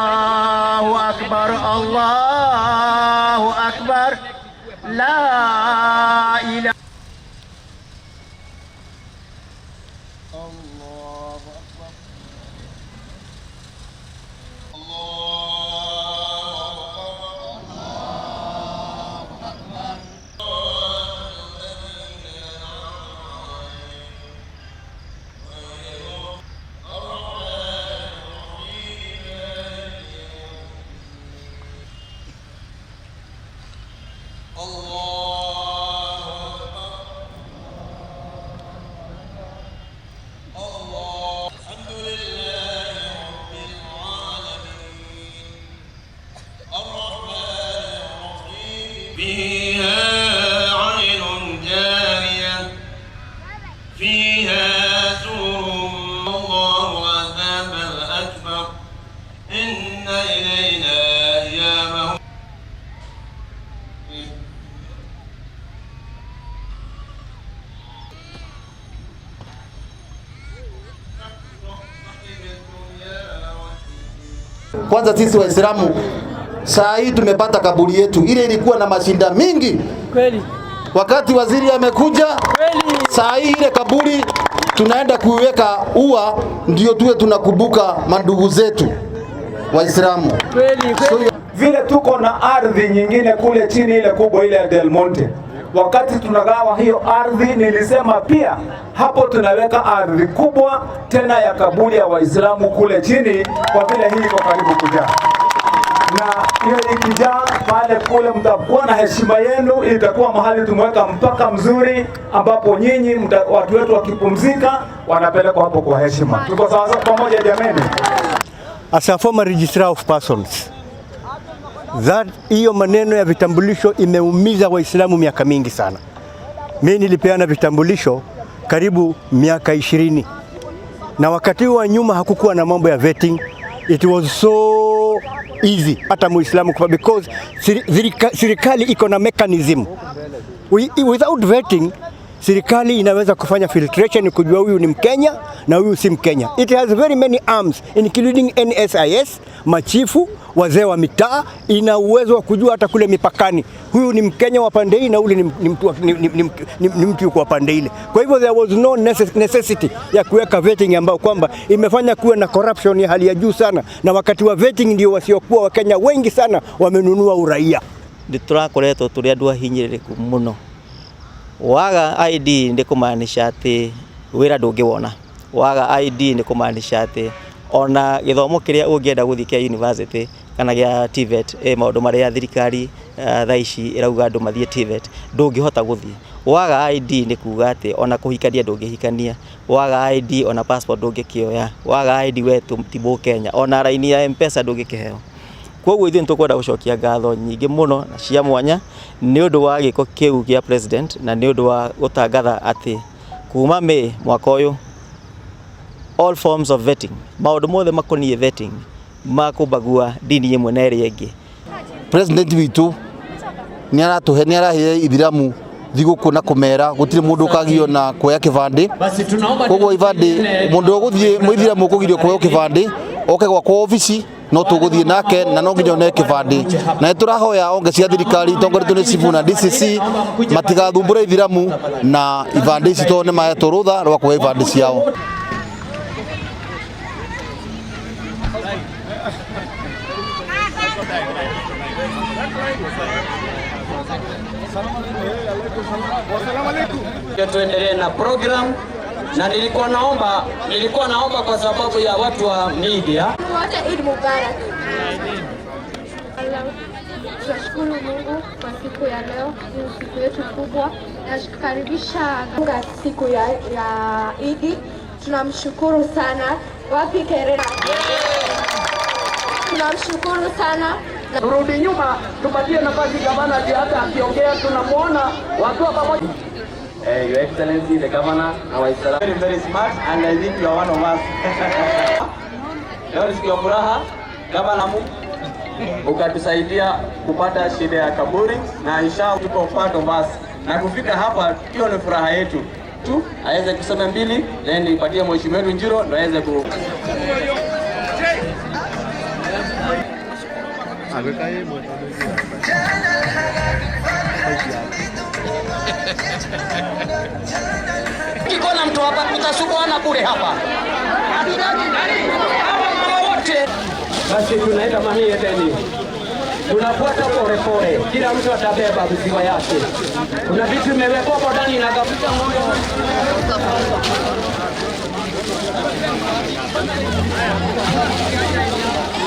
الله أكبر، الله أكبر، لا إله. الله أكبر، الله أكبر، الله أكبر. الله الحمد لله رب العالمين، الرحمن الرحيم. فيها عين جارية، فيها سرر. الله العذاب الأكبر، إن إلينا إيابهم. Kwanza sisi Waislamu saa hii tumepata kaburi yetu, ile ilikuwa na mashinda mingi. Kweli. Wakati waziri amekuja Kweli. Saa hii ile kaburi tunaenda kuiweka ua, ndio tuwe tunakumbuka mandugu zetu Waislamu. Kweli, kweli. So, Vile tuko na ardhi nyingine kule chini, ile kubwa ile ya Del Monte. Wakati tunagawa hiyo ardhi, nilisema pia hapo tunaweka ardhi kubwa tena ya kaburi ya Waislamu kule chini, kwa vile hii iko karibu kujaa, na hiyo ikijaa pale kule, mtakuwa na heshima yenu, itakuwa mahali tumeweka mpaka mzuri ambapo nyinyi watu wetu wakipumzika wanapelekwa hapo kwa heshima. Tuko sawa sawa pamoja jameni? As a former registrar of persons, that hiyo maneno ya vitambulisho imeumiza Waislamu miaka mingi sana. Mimi nilipeana vitambulisho karibu miaka 20, na wakati wa nyuma hakukuwa na mambo ya vetting. It was so easy hata Muislamu kwa because serikali iko na mechanism. Without vetting, serikali inaweza kufanya filtration kujua huyu ni Mkenya na huyu si Mkenya. It has very many arms including NSIS, machifu, wazee wa mitaa, ina uwezo wa kujua hata kule mipakani huyu ni Mkenya wa pande hii na ule ni mtu yuko wa pande ile. Kwa hivyo there was no necessity ya kuweka vetting ambayo kwamba imefanya kuwe na corruption ya hali ya juu sana, na wakati wa vetting ndio wasiokuwa Wakenya wengi sana wamenunua uraia. Nĩ tũrakoretwo tũrĩ andũ ahinyĩrĩrĩku mũno. Waga ID nĩ kũmaanisha atĩ wĩra ndũngĩwona. Waga ID nĩ kũmaanisha atĩ ona gĩthomo kĩrĩa ũngĩenda gũthiĩ kĩa university kana gĩa TVET, maũndũ marĩa thirikari thaa ici ĩrauga andũ mathiĩ TVET, ndũngĩhota gũthiĩ. Waga ID nĩ kuga atĩ ona kũhikania ndũngĩhikania. Waga ID ona passport ndũngĩkĩoya. Waga ID we ti Mũkenya, ona raini ya M-Pesa ndũngĩkĩheo. Koguo ithuĩ nĩtũkwenda gũcokia ngatho nyingĩ mũno na cia mwanya nĩ ũndũ wa gĩko kĩu gĩa president na nĩ ũndũ wa gũtangatha atĩ kuma May mwaka ũyũ all forms of vetting, maũndũ mothe makoniĩ vetting ma kũbagua dini ĩmwe na ĩrĩa ĩngĩ. President witũ nĩ aratuhe, nĩ arahe ithiramu thigũkũ na kũmera gũtirĩ mũndũ ũkagio na kuoya kĩbandĩ. Koguo ibandĩ, mũndũ ũgũthiĩ mũithiramu ũkũgirio kuoya kĩbandĩ oke gwakwa obici, no tũgũthiĩ nake na no nginya one kĩbandĩ. Na nĩ tũrahoya onge cia thirikari itongoretio nĩ cibu na DCC matigathumbũre ithiramu na ibandĩ ici tondũ nĩ mahetwo rũtha rwa kuoya ibandĩ ciao. Tuendelee na program na nilikuwa naomba kwa sababu ya watu wa media. Wote Eid Mubarak. Tunashukuru Mungu kwa siku ya leo, ni siku yetu kubwa. Nakaribisha siku ya Idi. Tunamshukuru sana. Wapi kelele? Tunamshukuru sana. Turudi nyuma, tupatie nafasi gavana, hata akiongea tunamwona wakiwa pamoja. Your Excellency the Governor na Waislamu. Very very smart and I think you are one of us. Leo ni siku ya furaha, gavana mu Ukatusaidia kupata shida ya kaburi na inshallah tuko part of us. Na kufika hapa, hiyo ni furaha yetu tu, aweze kusema mbili, then nipatie mheshimiwa wetu Njiro ndo aweze ku Kikona mtu hapa tutasukuana bure hapa. Hawa wote Basi tunaenda mahali Edeni, tunafuata pole pole, kila mtu atabeba mzigo yake. Kuna vitu imewekwa hapo ndani na kabisa moyo.